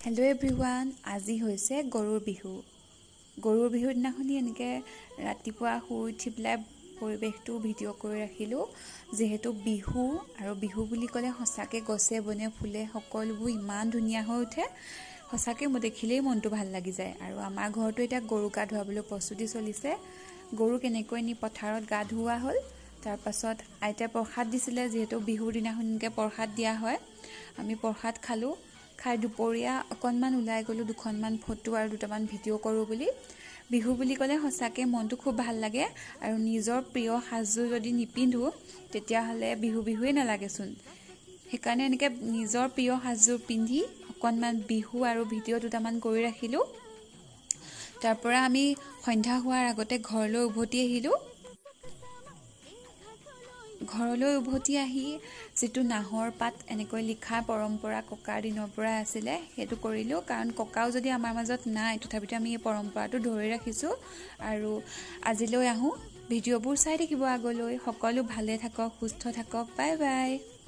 Hello' everyone, আজি হৈছে গৰুৰ বিহু। গৰুৰ বিহুৰ দিনাখনি এনেকৈ ৰাতিপুৱা শুই উঠি পেলাই পৰিৱেশটো ভিডিঅ' কৰি ৰাখিলোঁ। যিহেতু বিহু আৰু বিহু বুলি ক'লে সঁচাকৈ গছে বনে ফুলে সকলোবোৰ ইমান ধুনীয়া হৈ উঠে, সঁচাকৈ মোৰ দেখিলেই মনটো ভাল লাগি যায়। আৰু আমাৰ ঘৰতো এতিয়া গৰু গা ধুৱাবলৈ প্ৰস্তুতি চলিছে। গৰু কেনেকৈ নি পথাৰত গা ধুওৱা হ'ল, তাৰপাছত আইতাই প্ৰসাদ দিছিলে, যিহেতু বিহুৰ দিনাখনকৈ প্ৰসাদ দিয়া হয়। আমি প্ৰসাদ খালোঁ, খাই দুপৰীয়া অকণমান ওলাই গ'লোঁ, দুখনমান ফটো আৰু দুটামান ভিডিঅ' কৰোঁ বুলি। বিহু বুলি ক'লে সঁচাকৈ মনটো খুব ভাল লাগে আৰু নিজৰ প্ৰিয় সাজযোৰ যদি নিপিন্ধো তেতিয়াহ'লে বিহু বিহুৱেই নালাগেচোন। সেইকাৰণে এনেকৈ নিজৰ প্ৰিয় সাজযোৰ পিন্ধি অকণমান বিহু আৰু ভিডিঅ' দুটামান কৰি ৰাখিলোঁ। তাৰপৰা আমি সন্ধ্যা হোৱাৰ আগতে ঘৰলৈ উভতি আহিলোঁ। ঘৰলৈ উভতি আহি যিটো নাহৰ পাত এনেকৈ লিখা পৰম্পৰা ককাৰ দিনৰ পৰাই আছিলে, সেইটো কৰিলোঁ। কাৰণ ককাও যদি আমাৰ মাজত নাই, তথাপিতো আমি এই পৰম্পৰাটো ধৰি ৰাখিছোঁ। আৰু আজিলৈ আহোঁ, ভিডিঅ'বোৰ চাই থাকিব আগলৈ। সকলো ভালে থাকক, সুস্থ থাকক। Bye bye.